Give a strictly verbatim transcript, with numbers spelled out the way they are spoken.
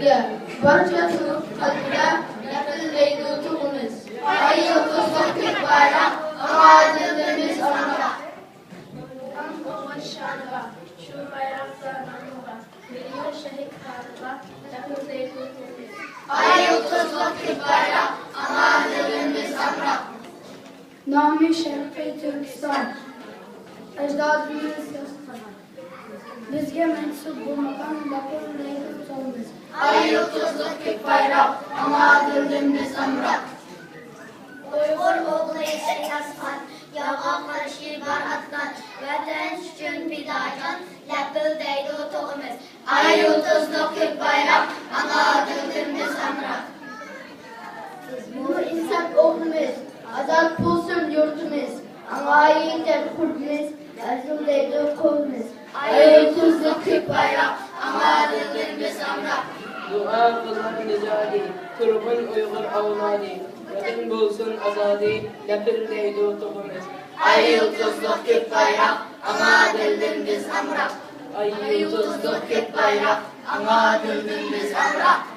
بارچە تۇرۇپ قەلبىدە، لەپىلدەيدۇ تۇغىمىز. ئاي يۇلتۇزلۇق كۆك بايراق، ئاڭا دىلىمىز ئامراق. ئاڭ ئوغۇز شانىغا، شۇ بايراقتا نامىغا، مىليون شېھىت قانىغا، لەپىلدەيدۇ تۇغىمىز. ئاي يۇلتۇزلۇق كۆك بايراق، ئاڭا دىلىمىز ئامراق. نامى شەرقىي تۈركىستان، ئەجدادىمىز ياسىغان، بىزگە مەنسۇپ بۇ ماكان، لەپىلدەيدۇ تۇغىمىز. ئاي يۇلتۇزلۇق كۆك بايراق، ئاڭا دىلىمىز ئامراق. ئۇيغۇر ئوغلى شەھلاسخان، ياۋغا قارشى بار ئاتلان، ۋەتەن ئۈچۈن پىداجان، لەپىلدەيدۇ تۇغىمىز. ئاي يۇلتۇزلۇق كۆك بايراق، ئاڭا دىلىمىز ئامراق. بۇ ئىنساپ ئوغلىمىز، ئازاد بولسۇن يۇرتىمىز، ئاڭا يېتەر قۇربىمىز، ئەزىلدەيدۇ قولىمىز. ئاي يۇلتۇزلۇق كۆك بايراق، ئاڭا دىلىمىز ئامراق. دۇئا قىلار نىجادى، تۇرغۇن ئۇيغۇر ئەۋلادى، ۋەتەن بولسۇن ئازادى، لەپىلدەيدۇ تۇغىمىز. ئاي يۇلتۇزلۇق كۆك بايراق، ئاڭا دىلىمىز ئامراق. ئاي يۇلتۇزلۇق كۆك بايراق، ئاڭا دىلىمىز ئامراق.